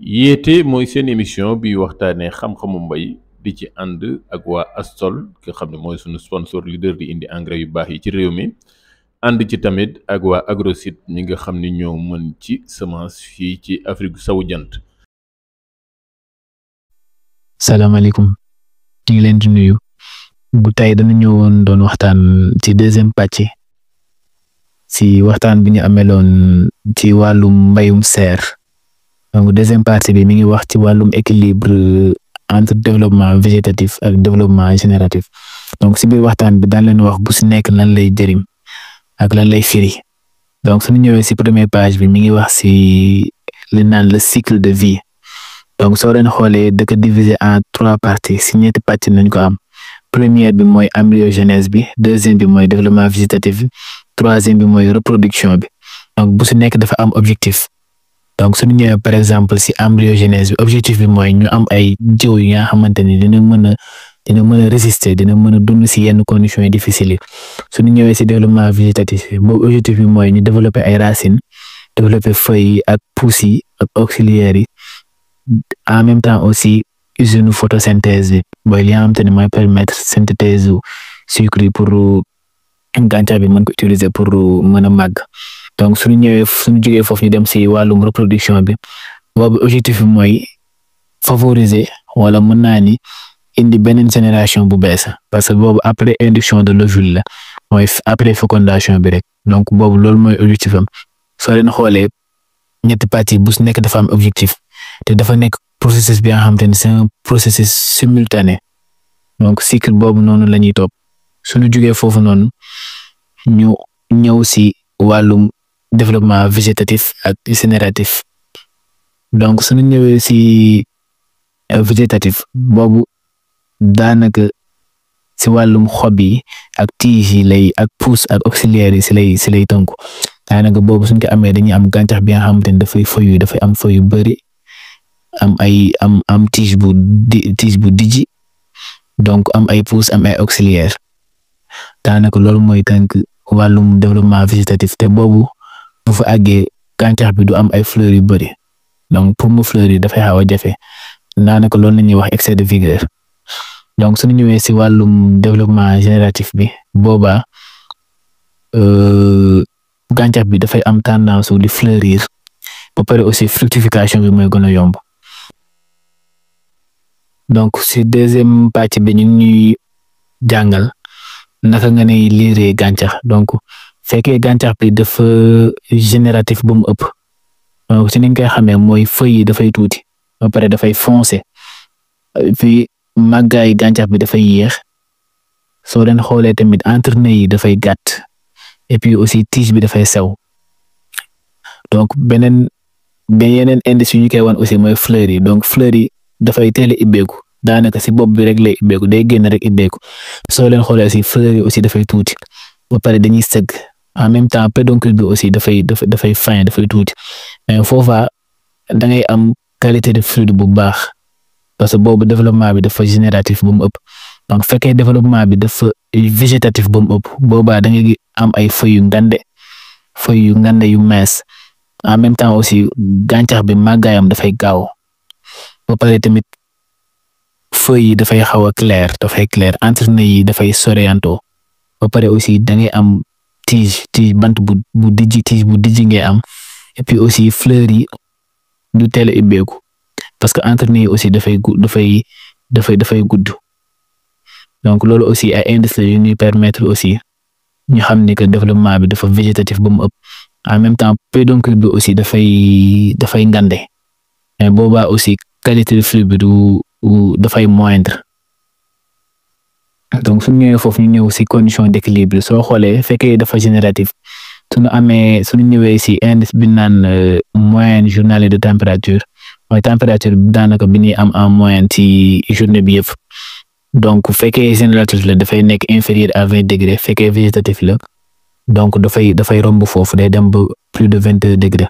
yéete mooy seen émission bi waxtaanee xam-xamu mbay di ci ànd ak waa Astol nga xam ne mooy sunu sponsor leader di indi engrais yu baax yi ci réew mi ànd ci tamit ak waa Agrosite ñi nga xam ni ñoo mën ci semence fii ci Afrique sowu jant. salaamaaleykum ñu ngi leen di nuyu bu tey dañu ñëwoon doon waxtaan ci deuxième pàcc ci waxtaan bi ñu ameloon ci wàllum mbayum serre. Donc deuxième partie bi mi ngi wax ci wàllum équilibre entre développement végétatif ak développement génératif donc si biir waxtaan bi daan leen wax bu si nekk lan lay jëriñ ak lan lay firi donc suñu ñëwee si première page bi mi ngi wax si li naan le cycle de vie donc soo leen xoolee da ko diviser en 3 parties si ñetti pàcc nañ ko am première bi mooy embryogénèse bi deuxième bi mooy développement végétatif bi troisième bi mooy reproduction bi donc bu si nekk dafa am objectif. Donc suñu ñëwee par exemple si embryogénèse bi objectif bi mooy ñu am ay jiw yi nga xamante ni dina mën a résister dina mën a dund si yenn conditions yi difficiles yi suñu ñëwee si développement végétatif bi boobu objectif bi mooy ñu développer ay racines développer feuilles yi ak pousses yi ak auxiliaires yi en même temps aussi usine photosynthèse bi mooy li nga xamante ni mooy permettre synthèse sucre yi pour gàncax bi mën ko utiliser pour mën a màgg. Donc suñu jógee foofu ñu dem si wàllum reproduction bi boobu objectif bi mooy favoriser wala mën naa ni indi beneen génération bu bees parce que boobu après induction de l'ovule la mooy après fécondation bi rek donc boobu loolu mooy objectif am soo leen xoolee ñetti parties bu si nekk dafa am objectif te dafa nekk processus bi nga xamante ni c'est un processus simultané donc cycle boobu noonu la ñuy topp suñu jógee foofu noonu ñu ñëw si wàllum développement végétatif ak génératif donc suñu ñëwee ci végétatif boobu daanaka ci wàllum xob yi ak tige yi lay ak pousse ak auxiliaires yi ci lay tënku daanaka boobu suñ ko amee dañuy am gàncax bi nga xamante ni dafay am feuilles yu bari am tige bu dijji donc am ay pousse am ay auxiliaires daanaka loolu mooy tënk wàllum développement végétatif te boobu bu fa àggee gàncax bi du am ay fleurs yu bari donc pour mu fleurs yi dafay xaw a jafe daanaka loolu la ñuy wax excès de vigueur donc suñu ñëwee si wàllum développement génératif bi boobaa gàncax bi dafay am tendance di fleurir ba pare aussi fructification bi mooy gën a yomb donc si deuxième pàcc bi ñu ñuy jàngal naka nga ne liiree gàncax donc fekkee gàncax bi dafa génératif ba mu ëpp donc si ni nga koy xamee mooy feuilles yi dafay tuuti ba pare dafay foncé puis màggaay gàncax bi dafay yéex soo leen xoolee tamit entrene yi dafay gàtt et puis aussi tige bi dafay sew donc yeneen indice yu ñu koy wan aussi mooy fleurs yi donc fleurs yi dafay teel a ibbeeku daanaka si bopp bi rek lay ibbeeku day génn rek ibbeeku soo leen xoolee aussi fleurs yi aussi dafay tuuti ba pare dañuy sëgg en même temps pédoncule bi aussi dafay fin dafay tuuti mais foofa da ngay am qualité de fluide bu baax parce que boobu développement bi dafa génératif ba mu ëpp donc fekkee développement bi dafa végétatif ba mu ëpp boobaa da ngay am ay feuilles yu ngande yu mince en même temps aussi gàncax bi màggaayam dafay gaaw ba pare tamit feuilles yi dafay xaw a clair entrene yi dafay sorianto ba pare aussi da ngay am tige bant bu dijji ngay am et puis aussi fleurs yi du teel a ibbeeku parce que entrene yi aussi dafay gudd donc loolu aussi ay indices la yu ñuy permettre aussi ñu xam ni que développement bi dafa végétatif ba mu ëpp en même temps pédoncule bi aussi dafay ngande mais boobaa aussi qualité de fluide bi dafay moindre donc suñu ñëwee foofu ñu ñëw ci condition d'équilibre soo xoolee fekkee dafa génératif suñu ñëwee ci indice bi naan moyenne journalière de température mooy température bi daanaka bi ñuy am en moyenne ci journée bi yëpp donc fekkee génératif la dafay nekk inférieur à 20 degrés fekkee végétatif la donc dafay romb foofu day dem ba plus de 22 degrés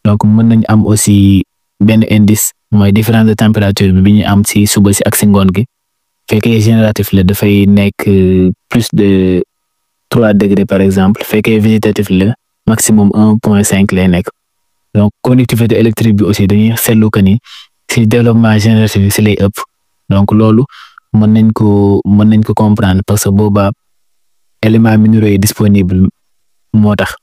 donc mën nañ am aussi benn indice mooy différence de température bi ñuy am ci suba si ak ci ngoon gi fekkee génératif la dafay nekk plus de 3 degrés par exemple fekkee végétatif la maximum 1.5 lay nekk donc conductivité électrique bi aussi dañuy seetlu que ni si développement génératif bi si lay ëpp donc loolu mën nañ ko comprendre parce que boobaa éléments minéraux yi disponible moo tax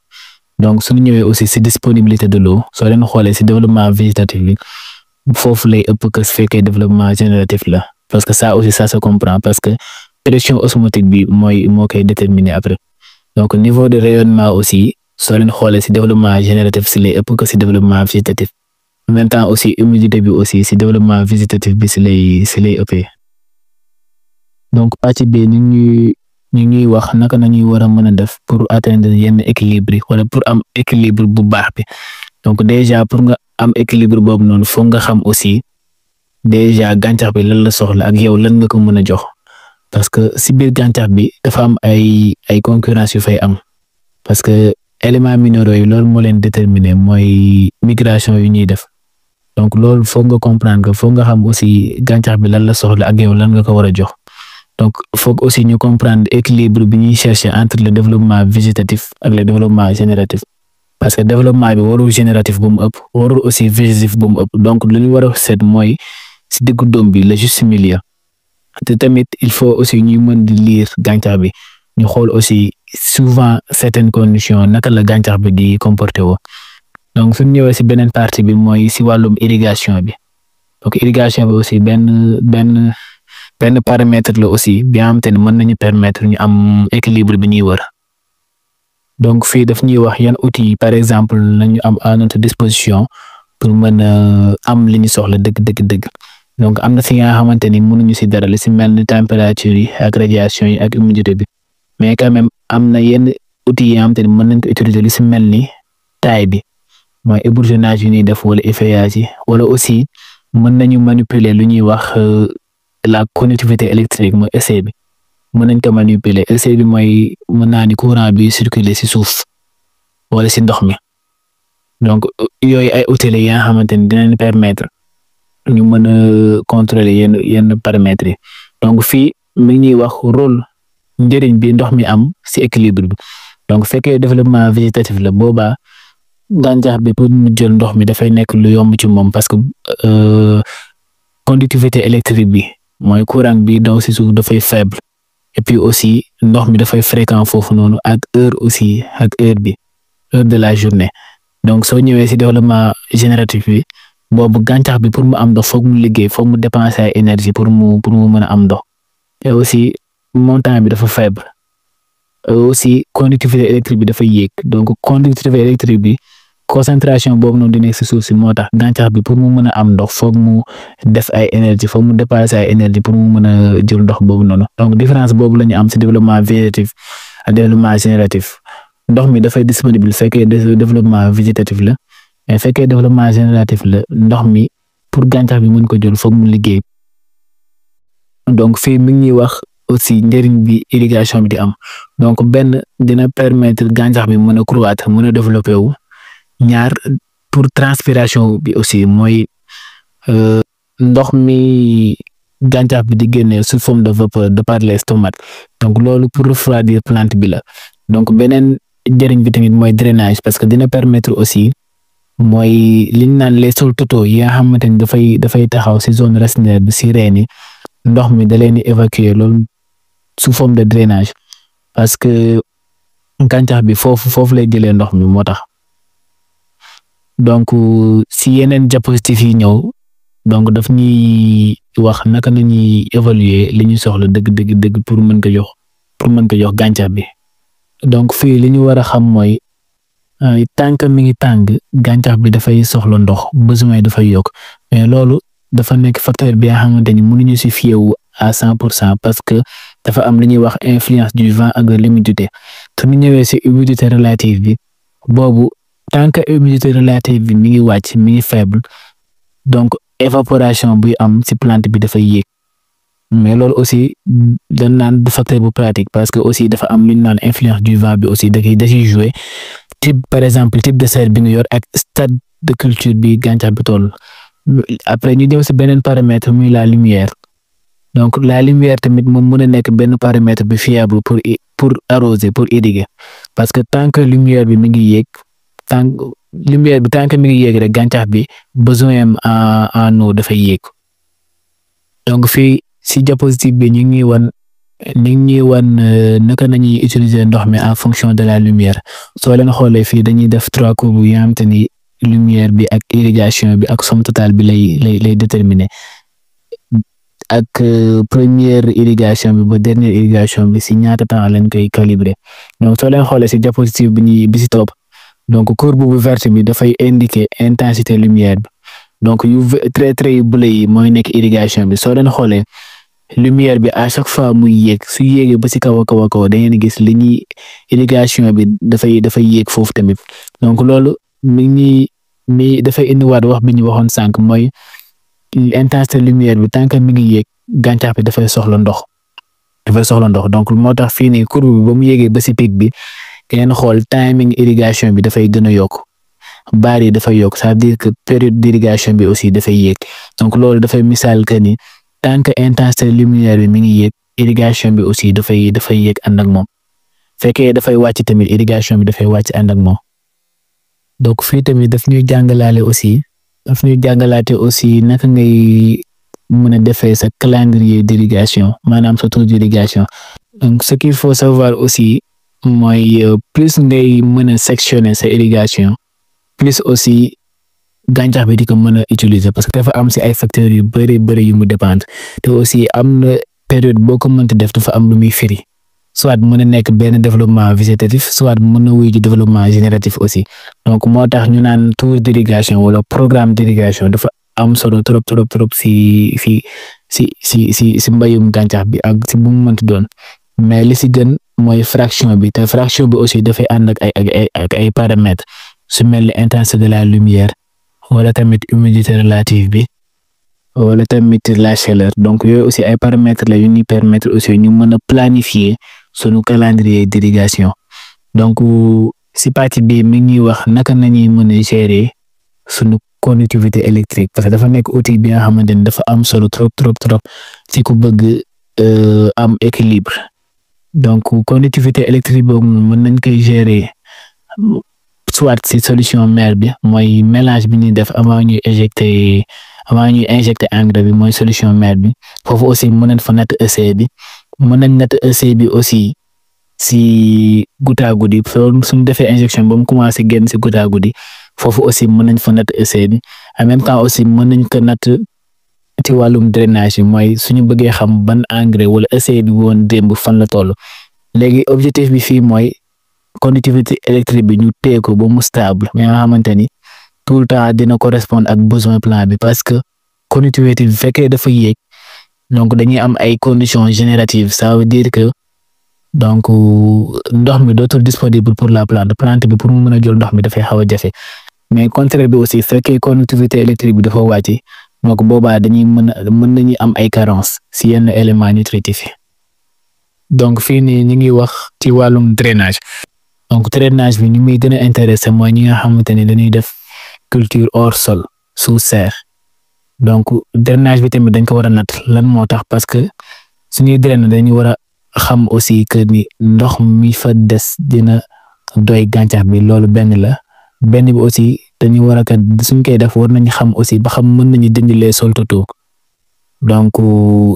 donc suñu ñëwee aussi si disponibilité de l'eau soo leen xoolee si développement végétatif bi foofu lay ëpp que su fekkee développement génératif la parce que ça aussi ça se comprend parce que pression osmotique bi moo koy déterminer après donc niveau de rayonnement aussi soo leen xoolee si développement génératif si lay ëpp que si développement végétatif en même temps aussi humidité bi aussi si développement végétatif bi si lay ëppee donc pàcc bi ñu ñuy wax naka nañuy war a mën a def pour atteindre yenn équilibre wala pour am équilibre bu baax bi donc déjà pour nga am équilibre boobu noonu foog nga xam aussi déjà gàncax bi lan la soxla ak yow lan nga ko mën a jox parce que si biir gàncax bi dafa am ay concurrence yu fay am parce que éléments minéraux yi loolu moo leen déterminer mooy migration yu ñuy def donc loolu foog nga comprendre que foog nga xam aussi gàncax bi lan la soxla ak yow lan nga ko war a jox donc foog aussi ñu comprendre équilibre bi ñuy chercher entre le développement végétatif ak le développement génératif parce que développement bi warul génératif bu mu ëpp warul aussi végétatif bu mu ëpp donc lu ñu war a seet mooy si diggu doom bi le juste milieu te tamit il faut aussi ñuy mën di lire gàncax bi ñu xool aussi souvent certaines conditions naka la gàncax bi di comporter woo donc suñu ñëwee si beneen partie bi mooy si wàllum irrigation bi donc irrigation bi aussi benn paramètre la aussi bi nga xamante ne mën nañu permettre ñu am équilibre bi ñuy wër donc fii daf ñuy wax yan outils par exemple nañu am à notre disposition pour mën a am li ñu soxla dëgg donc am na si nga xamante ni mënuñu si dara li si mel ni température yi ak radiation yi ak humidité bi mais quand même am na yenn outils yi nga xamante ni mën nañ ko utiliser li si mel ni taille bi mooy ébourgeonnage yu ñuy def wala effeuillage yi wala aussi mën nañu manipuler lu ñuy wax la conductivité électrique mooy EC bi mën nañ ko manipuler EC bi mooy mën naa ni courant bi circuler si suuf wala si ndox mi donc yooyu ay outils la yi nga xamante ni dinañ permettre ñu mën a contrôler yenn paramètres yi donc fii mi ngi ñuy wax rôle njëriñ bi ndox mi am si équilibre bi donc fekkee développement végétatif la boobaa gàncax bi pour mu jël ndox mi dafay nekk lu yomb ci moom parce que conductivité électrique bi mooy courant bi daw si suuf dafay faible et puis aussi ndox mi dafay fréquent foofu noonu ak heure aussi ak heure de la journée donc soo ñëwee si développement génératif bi boobu gàncax bi pour mu am ndox foog mu liggéey foog mu dépenser ay énergie pour mu mën a am ndox et aussi montant bi dafa faible aussi conductivité électrique bi dafa yéeg donc conductivité électrique bi concentration boobu noonu di nekk si suuf si moo tax gàncax bi pour mu mën a am ndox foog mu def ay énergie foog mu dépenser ay énergie pour mu mën a jël ndox boobu noonu donc différence boobu la ñu am si développement végétatif ak développement génératif ndox mi dafay disponible fekkee développement végétatif la mais fekkee développement génératif la ndox mi pour gàncax bi mën ko jël foog mu liggéey donc fii mi ngi ñuy wax aussi njëriñ bi irrigation bi di am donc benn dina permettre gàncax bi mën a croître mën a développer wu ñaar pour transpiration bi aussi mooy ndox mi gàncax bi di génne sous forme de vapeur de par les stomates donc loolu pour refroidir plante bi la donc beneen njëriñ bi tamit mooy drainage parce que dina permettre aussi mooy liñ naan les sols totaux yi nga xamante ni dafay taxaw si zone racinaire bi si reen yi ndox mi da leen di évacuer loolu sous forme de drainage parce que gàncax bi foofu lay jëlee ndox mi moo tax donc si yeneen diapositive yi ñëw donc daf ñuy wax naka nañuy évaluer li ñu soxla dëgg pour mën ko jox gàncax bi donc fii li ñu war a xam mooy tant que mi ngi tàng gàncax bi dafay soxla ndox besoin yi dafay yokk mais loolu dafa nekk facteur bi nga xamante ni mënuñu si fiyewu à 100% parce que dafa am li ñuy wax influence du vent ak de l'humidité te mu ñëwee si humidité relative bi boobu tant que humidité relative bi mi ngi wàcc mi ngi faible donc évaporation buy am si plante bi dafay yéeg mais loolu aussi dañ naan du facteur bu pratique parce que aussi dafa am li ñu naan influence du vent bi aussi da ciy jouer par exemple type de serre bi nga yor ak stade de culture bi gàncax bi toll après ñu ñëw si beneen paramètre muy la lumière donc la lumière tamit moom mën a nekk benn paramètre bi fiable pour arroser pour irriguer parce que tant que lumière bi mi ngi yéeg lumière bi tant que mi ngi yéeg rek gàncax bi besoin en eau dafay yéeg. Donc fii si diapositive bi ñu ngi ñuy wan naka nañuy utiliser ndox mi en fonction de la lumière soo leen xoolee fii dañuy def 3 courbes yi nga xamante ni lumière bi ak irrigation bi ak somme totale bi lay déterminer ak première irrigation bi ba dernière irrigation bi si ñaata temps lañ koy calibrer. Donc soo leen xoolee si diapositive bi si topp donc courbe bu verte bi dafay indiquer intensité lumière bi donc trait yu bleu yi mooy nekk irrigation bi soo leen xoolee lumière bi à chaque fois muy yéeg su yéegee ba si kaw a kaw da ngeen gis li ñuy irrigation bi dafay yéeg foofu tamit donc loolu mi dafay indiwaat wax bi ñu waxoon sànq mooy intensité lumière bi tant que mi ngi yéeg gàncax bi dafay soxla ndox donc moo tax fii nii courbe bi ba mu yéegee ba si pic bi ngeen xool timing irrigation bi dafay gën a yokk baar yi dafay yokk ça veut dire que période d'irrigation bi aussi dafay yéeg donc loolu dafay misaal que ni tant que intensité lumière bi mi ngi yéeg irrigation bi aussi dafay yéeg ànd ak moom fekkee dafay wàcc tamit irrigation bi dafay wàcc ànd ak moom donc fii tamit daf ñuy jàngalaate aussi naka ngay mën a defee sa calendrier d'irrigation maanaam sa tour d'irrigation. Donc ce qu'il faut savoir aussi mooy plus ngay mën a sectionner sa irrigation plus aussi gàncax bi di ko mën a utiliser parce que dafa am si ay facteurs yu bëri yu mu dépendre te aussi am na période boo ko mënti def dafa am lu muy firi soit mën a nekk benn développement végétatif soit mën na wuy ji développement génératif aussi donc moo tax ñu naan tour d'irrigation wala programme d'irrigation dafa am solo trop si mbayum gàncax bi ak si bu mu mënti doon mais li si gën mooy fraction bi te fraction bi aussi dafay ànd ak ay paramètres su mel ni intensité de la lumière wala tamit humidité relative bi wala tamit la chaleur donc yooyu aussi ay paramètres la yu ñuy permettre aussi ñu mën a planifier sunu calendrier d'irrigation donc si partie bi mi ngi wax naka nañuy mën a gérer sunu conductivité électrique parce que dafa nekk outil bi nga xamante ni dafa am solo trop si ku bëgg am équilibre donc conductivité électrique boobu mën nañ koy gérer soit si solution mère bi mooy mélange bi ñuy def avant ñuy injecter engrais bi mooy solution mère bi foofu aussi mën nañ fa natt EC bi mën nañ natt EC bi aussi si goutte à goutte yi suñu defee injection ba mu commencé génn si goutte à goutte yi foofu aussi mën nañ fa natt EC bi en même temps aussi mën nañ ko natt ci wàllum drainage bi mooy suñu bëggee xam ban engrais wala EC bi woon démb fan la toll léegi objectif bi fii mooy conductivité électrique bi ñu téye ko ba mu stable mais nga xamante ni tout le temps dina correspondre ak besoin plan bi parce que conductivité bi fekkee dafa yéeg donc dañuy am ay conditions génératives ça veut dire que donc ndox mi dootul disponible pour la plante bi pour mu mën a jël ndox mi dafay xaw a jafe mais contraire bi aussi fekkee conductivité électrique bi dafa wàcc donc boobaa mën nañu am ay carences si yenn éléments nutritifs yi donc fii nii ñu ngi wax ci wàllum drainage donc drainage bi ñu muy gën a intéressé mooy ñi nga xamante ni dañuy def culture hors sol sous serre donc drainage bi tamit dañ ko war a natt lan moo tax parce que suñuy drainer dañu war a xam aussi que ni ndox mi fa des dina doy gàncax bi loolu benn bi aussi dañu war a kat suñ koy def war nañu xam aussi ba xam mën nañu dindi les sols totaux donc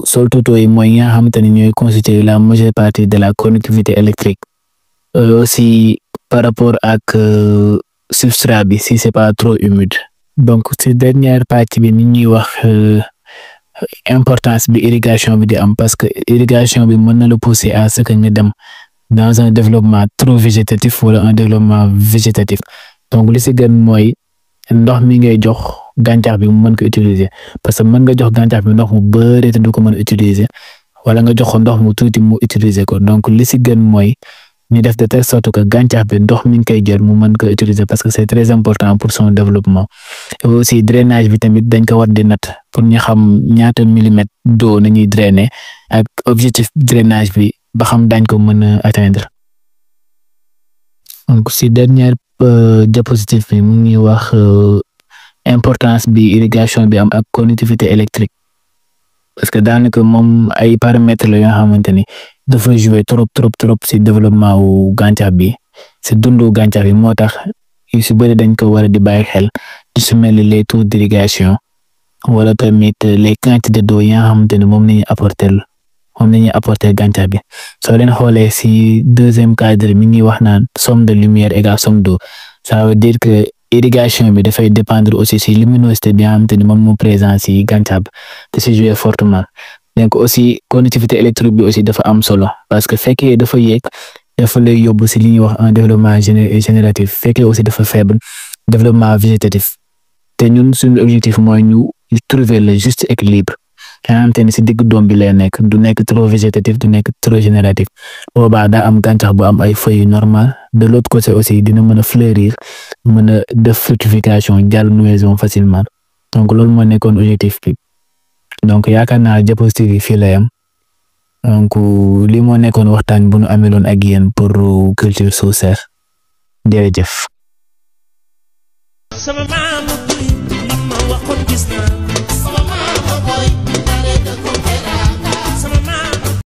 sols totaux yi mooy nga xamante ni ñooy constituer la majeure partie de la conductivité électrique aussi par rapport ak substrat bi si c'est pas trop humide donc ci dernière partie bi ni ñuy wax importance bi irrigation bi di am parce que irrigation bi mën na la pousser à ce que nga dem dans un développement trop végétatif wala un développement végétatif donc li ci gën mooy ndox mi ngay jox gàncax bi mu mën ko utiliser parce que mën nga jox gàncax bi ndox mu bëri te du ko mën a utiliser wala nga jox ko ndox mu tuuti mu utiliser ko donc li ci gën mooy ñu def de telle sorte que gàncax bi ndox mi ngi koy jël mu mën ko utiliser parce que c'est très important pour son développement et aussi drainage bi tamit dañ ko war di natt pour ñu xam ñaata millimètres d'eau nañuy drainer ak objectif drainage bi ba xam dañ ko mën a atteindre donc si dernière diapositive bi mu ngi wax importance bi irrigation bi am ak conductivité électrique parce que daanaka moom ay paramètres la yoo xamante ni dafa jouer trop si développement wu gàncax bi si dundu gàncax bi moo tax yu si bëri dañ ko war a di bàyyi xel ci su mel ni les taux d'irrigation wala tamit les quantités d'eau yi nga xamante ne moom la ñuy apporter gàncax bi soo leen xoolee si deuxième cadre mi ngi wax naan somme de lumière égale somme d'eau ça veut dire que irrigation bi dafay dépendre aussi si luminosité bi nga xamante ne moom moo présent si gàncax bi te si jouer fortement donc aussi conductivité électrique bi aussi dafa am solo parce que fekkee dafa yéeg dafa lay yóbbu si li ñuy wax un développement génératif fekkee aussi dafa faible développement végétatif te ñun suñu objectif mooy ñu trouver le juste équilibre xamante ni si digg doom bi lay nekk du nekk trop végétatif du nekk trop génératif boobaa daa am gàncax bu am ay feuilles normal de l'autre côté aussi dina mën a fleurir mën a def fructification jàll nouaison facilement donc loolu moo nekkoon objectif bi donc yaakaar naa Diapos TV fii la yam donc lii moo nekkoon waxtaan bu nu ameloon ak yéen pour culture sous serre jërëjëf.